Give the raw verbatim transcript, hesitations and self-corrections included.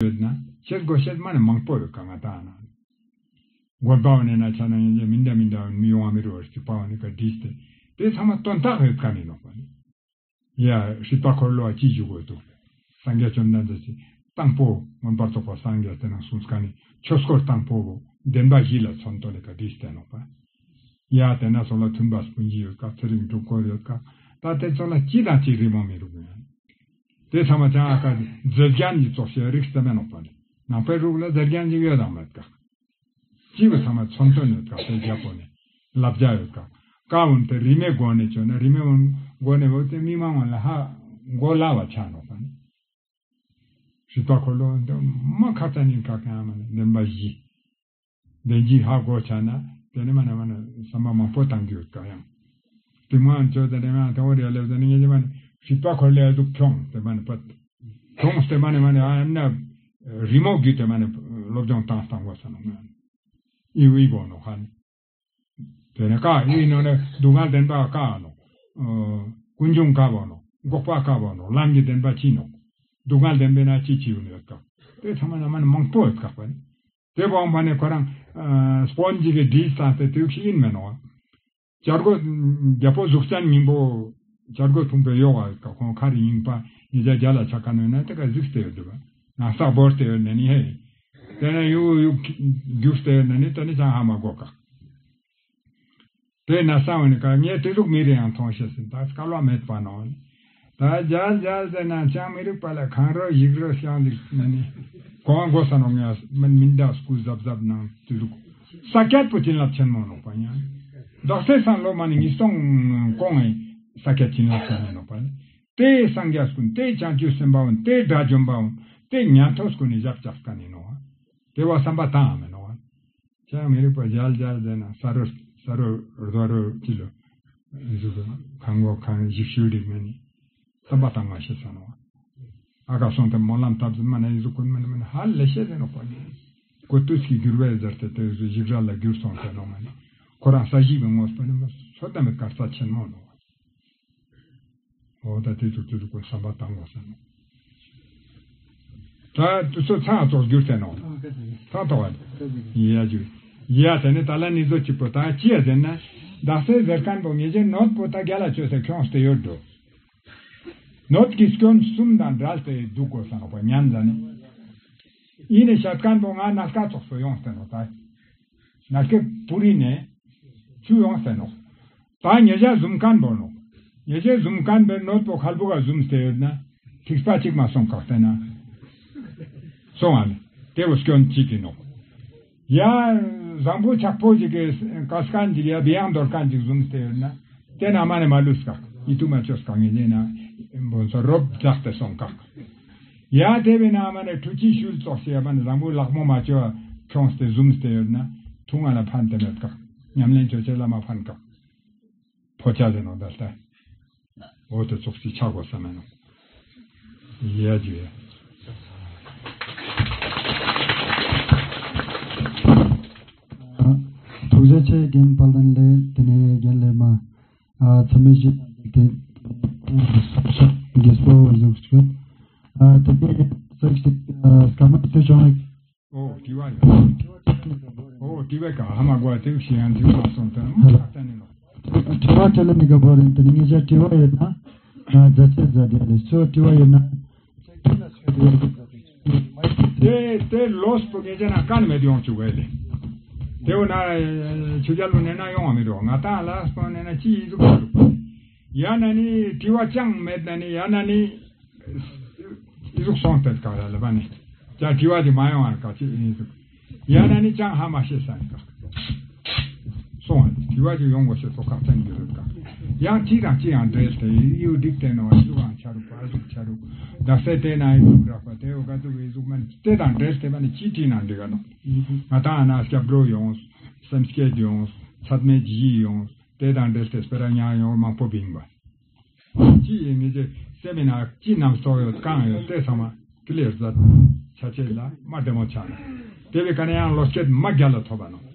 ཡོད་ན་ཤེས་དགོས་ཤེས་མ་ནི་མང་པོ་ཡོད་ཀ་ང་ཏང་ན། དགོན་པ་བོ་ནས་ན་ཆ་ན་ཡིན་ཅེ་མི་འདྲ་མི་འདྲ་མི་ཡོང་བ་མི་རུ་བར་སྲིད་པ་བོ་ནི་ཀ་བྲིས་ཏེ་དེ་ཚང་མ་དོན་དག་ཡོད་ཀ་ནི་ནོག་པ་ནི། ཡ་སྲིད་པ་འཁོར་ལོ་བ་ཅི་ཞུ་དགོས་འདུག་སངས་རྒྱས་བཅོམ་ལྡན་འདས་ཀྱི་དང་པོ་མངོན་པར་རྫོགས་པ་སངས་རྒྱས་དེ་ན་གསུངས་ཀ་ནི་ཆོས་འཁོར་དང་པོ་བོ་བདེན་པ་བཞི་ལ་མཚོན་དོན་ནི་ཀ་བྲིས་ཏེ་ནོག་པ། ཡ་དེ་ན་ཚོ་ལ་མཐུན་པ་སྤུན་གྱི་ཡོད་ཀ་ཚེ་རིང་སྒྲུབ་སྐོར་ཡོད་ཀ་ད་དེ་ཚོ་ལ་ཅི་དང་ཅི་རི་མོ་མི་རུ་ཡོད། དེ་ཚང་མ་ཅང་ཨ་ཀ་མཛེས་རྒྱན་གྱི་ཙོགས་ཤིག་རིགས་སྟེ་མེད་ནོག་པ་ནི། ནང་པའི་རུག་ལ་མཛེས་རྒྱན་གྱི་ཡོད་དང་མེད་ཀ་ཅི་བོ་ཚང་མ་མཚོན་དོན་ཡོད་ཀ་དེ་རྒྱ་པོ་ནི་ལབ་རྒྱ་ཡོད་ཀ་ཀ་འོན་ཏེ་རི་མེ་སྒོ་ནས་བཅོས་ན་རི་མེ་འོན་སྒོ་ནས་འོན་ཏེ་མི་མང་བ་ལ་ཧ་མགོ་ལ་བ་ཆ་ནོག་པ་ནི། སྲིད་པ་འཁོར་ལོ་འདི་མ་ཁ་ཙ་ཉིན་ཀ་ཀ་ཡང་མ་ནི་བདེན་པ་བཞི། བདེན་བཞི་ཧ་གོ་ཆ་ན་དེ་ནི་མ་ནི་མ་ནི་བསམ་པ་མང་པོ་བཏང་རྒྱུ་ཡོད་ཀ་ཡང་། དེ་མ་ཅོ་དེ་ནི་ང་དང་བོ་རེ་ལེབ་དེ་ནི་ངེད་ཀྱི་མ་ནི་སྲིད་པ་འཁོར་ལོ་ཡ་དུག་ཁྱོང་དེ་མ་ནི་པད། ཁྱོང་དེ་མ་ནི་མ་ནི་ཨ་ཡང་ན་རི་མོ་བརྒྱུད་དེ་མ་ནི་སློབ་སྦྱོང་བཏང་བཏང་དགོས་ས་ནོག་ང་། ཨི་བི་བོ་ནོག་ཧ་ནི། དེ་ནི་ཀ་ཨི་ནོ་ནི་སྡུག་བསྔལ་བདེན་པ་ཀ་ནོག་ཀུན་འབྱུང་ཀ་བོ་ནོག་འགོག་པ་ཀ་བོ་ནོག་ལམ་གྱི་བདེན་པ་ཅི་ནོག་སྡུག་བསྔལ་བདེན་པའི་ན་ཅི་ཅི་ཡོད་ནི་ཡོད་ཀ་དེ་ཚང་མ་ན་མ་ནི་མང་པོ་ཡོད་ཀ་པ་ནི། དེ་བོ་ཨང་པ་ནི་ཁོ་རང་སྤོན་ཇི་གི་བྲིས་ས་དེ་དུག་ཤིག་ཡིན་མེད་ནོག་བྱ་རྒོད་རྒྱལ་པོ་གཟུགས་ཅན་སྙིང་པོ་བྱ་རྒོད་ཕུང་པོའི་གཡོག་ག་ཁོང་ཁ་རི་སྙིང་པ་ཉེ་ཆར་རྒྱ་ལ་ཆ་ཁ་ནོན་ན་དེ་ཀ་གཟིགས་ཏེ་ཡོད་འདུག་པ། ནག་ས་བོར་ཏེ་ཡོད་ན་ནི་ཧེ། དེ་ན་ཡུག་ཡུག་རྒྱུགས་ཏེ་ཡོད་ན་ནི་དེ་ནི་ཅང་ཧ་མ་གོ་ཀ་དེ་ན་ས་བོ་ནི་ཀ་ངས་དེ་ཟུག་མི་རེ་ཡང་མཐོང་ཤེས་ཟིན་ད་སྐལ་བ་མེད་པ་ནོ། ད་མཇལ་མཇལ་ཟེར་ན་ཅང་མི་རིག་པ་ལ་གང་རོ་ཡིག་རོ་ཤང་ཟིག་ན་ནི་གོང་གོ་ས་ནོ་ངས་མིན་མིན་ད་སྐུ་གཟབ་གཟབ་ནང་དེ་ཟུག་ས་ཀྱད་པོ་བྱིན་རླབས་ཆེན་མོ་ནོག་པ་ཡང་། བདག་སྲས་སང་ལོ་མ་ནི་ཉིས་སྟོང་གོང་ངི་ས་ཀྱད་བྱིན་རླབས་ཆེན་མོ་ནོག་པ་ནི། དེ་སངས་རྒྱས་ཀུན་དེ་བྱང་ཆུབ་སེམས་དཔའ་འོན་དེ་དགྲ་བཅོམ་པ་འོན་དེ་ཉན་ཐོས་ཀུན་ནི་ཞབས་བཅགས་ཀ་ནི་ནོ། དེ་བ་བསམ་པ་བཏང་ཨ་མེ་ནོ། ཅང་མི་རིག་པ་མཇལ་མཇལ་ཟེར་ན་ས་རོ་ས་རོ་རྡོ་རོ་ཅི་ལོ། ཟུག་གང་གོ་གང་ཞིབ་ཞུ་རིག་མེ་ནི། བསམ་པ་བཏང་མ་ཤེས་ས་ནོ། ཨ་ཀ་སོང་སྟེ་སྨོན་ལམ་བཏབ་ཟིན་མ་ནི་ཟུག་ཀུན་མ་ནི་མ་ནི་ཧ་ལས་ཤེས་ཟེར་ནོ་པ་ནི། ཀོ་ཏུས་ཀྱི་འགྱུར་བས་ཟེར་ཏེ་དེ་ཟུག་ཞིག་ར་ལ་འགྱུར་སོང་སྟེ་ནོ་མ་ནི། ཁོ་རང་ས་གཞི་བའི་ངོས་པ་ནི་མ་ཚོད་ལྟ་མེད་དཀར་རྩ་ཆེན་མོ་ནོ། འོ་ད་དེ་ཚོ་དེ་ཚོ་ཀུན་བསམ་པ་བཏང་དགོས་ས་ནོ། ད་དུ་སོ་ཚང་ཙོགས་གྱུར་ཏེ་ནོ། ཚང་ཐོག་བ། ཡ་ཇུ། ཡ་དེ་ནི་ད་ལ་ནི་ཚོ་གཅིག་པོ་ད་ཅི་ཡ་ཟེར་ན། བདག་སྲས་ཟེར་མཁན་པོ་ངེད་ཅག་ནོད་པོ་ད་རྒྱ་ལ་བཅོས་ཏེ་ཁྱོངས་ཏེ་ཡོད་འགྲོ། ནོད་ཀྱི་སྐྱོན་གསུམ་དང་བྲལ་ཏེ་འདུག་དགོས་ས་ནོ་པ་ཉན་ཟ་ནི། ཡིན་ནི་ཤད་མཁན་པོ་ང་ནལ་ཀ་ཙོགས་སུ་ཡོངས་ཏེ་ནོ་ད། ནལ་ཀའི་པུ་རི་ནས་ཆུ་ཡོང་སྟེ་ནོག་ད་ཉེ་ཞ་ཟུམ་མཁན་པོ་ནོག་ཉེ་ཞ་ཟུམ་མཁན་པོའི་ནོད་པོ་ཁལ་བུ་ག་ཟུམ་སྟེ་ཡོད་ན་ཐིགས་པ་གཅིག་མ་སོང་ཁག་སྟེ་ན་སོང་ཨ་ལེ། དེ་བོ་སྐྱོན་གཅིག་གི་ནོག་ཡ་བཟང་པོ་ཆག་པོ་ཅིག་གི་ཀ་སྐན་ཅིག་ཡ་བི་ཡང་དོར་མཁན་ཅིག་ཟུམ་སྟེ་ཡོད་ན་དེ་ན་མ་ནས་མ་ལུས་ཀ་ཡིད་དུ་མ་ཆོས་ཀ་ངེ་ཅེ་ན་འབོན་ཚོ་རོབ་རྫག་སྟེ་སོང་ཀ་ཡ་དེ་བས་ན་མ་ནི་ཁྲུ་ཅི་ཤུལ་ཙོགས་ཤིག་ཡ་མ་ནི་བཟང་པོ་ལག་མོ་མ་བཅོ་བ་ཁྱོངས་ཏེ་ཟུམ་སྟེ་ཡོད་ན་ཐུང་ང་ལ་ཕན་ཏེ་མེད་ཀ་ཉམས་ལེན་བཅོ་ཆེ་ལ་མ་ཕན་ཀ་ཕོ་ཆ་ཟེར་ནོ་ད་ལྟ་འོ་དེ་ཙོགས་ཤིག་ཆག་དགོས་ས་མེད་ནོ། ཡ་ཇུ་ཡ། ཐུགས་རྗེ་ཆེ་རྒན་དཔལ་ལྡན་ལེ། དེ་ནས་རྒན་ལེ་མ། ཨ་ཚང་མས་ཞིབ་ཏེ་རྒྱས་པོ་བཟོ་ཞིག་ཨ་དེ་ནས་ཚིག་ཞིག་ཨ་སྐར་མ་དེ་བྱུང་ཨེ། ཨོ་དྲི་བ་ཡོད། ཨོ་དྲི་བ་ཀ་ཧ་མ་གོ་དེ་ཞིག་ཡང་འདི་མ་སོང་ད་མ་ཧ་ལ་ཁ་ཏ་ནི་ནོ། དྲི་བ་དྲི་ལ་མི་དགའ་བོ་རེད། དེ་ནས་ངེད་ཅག་དྲི་བ་ཡོད་ན་ཨ་མཛད་ཆེད་མཛད་དེ་ལས་སོ་དྲི་བ་ཡོད་ན། དེ་དེ་ལོས་པོ་ངེད་ཅག་ན་ཀ་ནི་མེད་ཡོང་བཅུག་གི་ལེ། དེ་འོ་ན་ཆུ་རྒྱལ་པོ་ནས་ན་ཡོང་བ་མི་རོ་ང་ཏང་ལ་སོང་ནས་ན་ཅི་ཡི་ཟུག་ཡོད་རུག་ཡང་ན་ནི་དྲི་བ་ཅང་མེད་ན་ནི་ཡང་ན་ནི་ཡི་ཟུག་སོང་སྟེ་ག་ར་ལ་བ་ནི་ཅང་དྲི་བ་དེ་མ་ཡོང་བ་ག་ཅི་ཡི་ཟུག་ཡང་ན་ནི་ཅང་ཧ་མ་ཤེས་ས་ནི་ཀ། སོང་བ་དྲི་བ་ཅིག་ཡོང་དགོས་ཤེས་སོ་ཁག་ཅན་གྱི་རེད་ཀ། ཡང་ཅི་དང་ཅི་ཡང་འབྲེལ་ཏེ་ཡུ་སྒྲིག་སྟེ་ནོ་ཨི་ཟུག་ཨང་ཆ་རུག་པ་ཨ་ཟུག་ཆ་རུག་བདག་སའི་དེ་ན་ཨི་ཟུག་རག་པ་དེ་འོ་ག་ཟུག་ཨི་ཟུག་མན་དེ་དང་འབྲེལ་ཏེ་བ་ནི་ཅི་དྲིས་ན་འགྲིག་ག་ནོ། ང་ཏང་ཨ་ན་སྐྱབས་འགྲོ་ཡོང་སེམས་བསྐྱེད་ཡོང་ཚད་མེད་ཇི་ཡི་ཡོང་དེ་དང་འབྲེལ་ཏེ་སྤེ་ར་ཉག་ཡོང་མང་པོ་བིང་བ། ཅི་ཡིན་ངེས་ཅི་སེམས་མི་ན་ཅི་རྣམ་རྟོག་ཡོད་གང་ཡོད་དེ་ཚང་མ་ཀི་ལེར་མཛད་ཆ་ཆེ་ལ་མ་བདེ་མོ་ཆགས་ན་དེ་བས་ཀ་ནས་ཡང་བློ་སྐྱེད་མ་རྒྱལ་ལ་ཐོབ་པ་ནོ།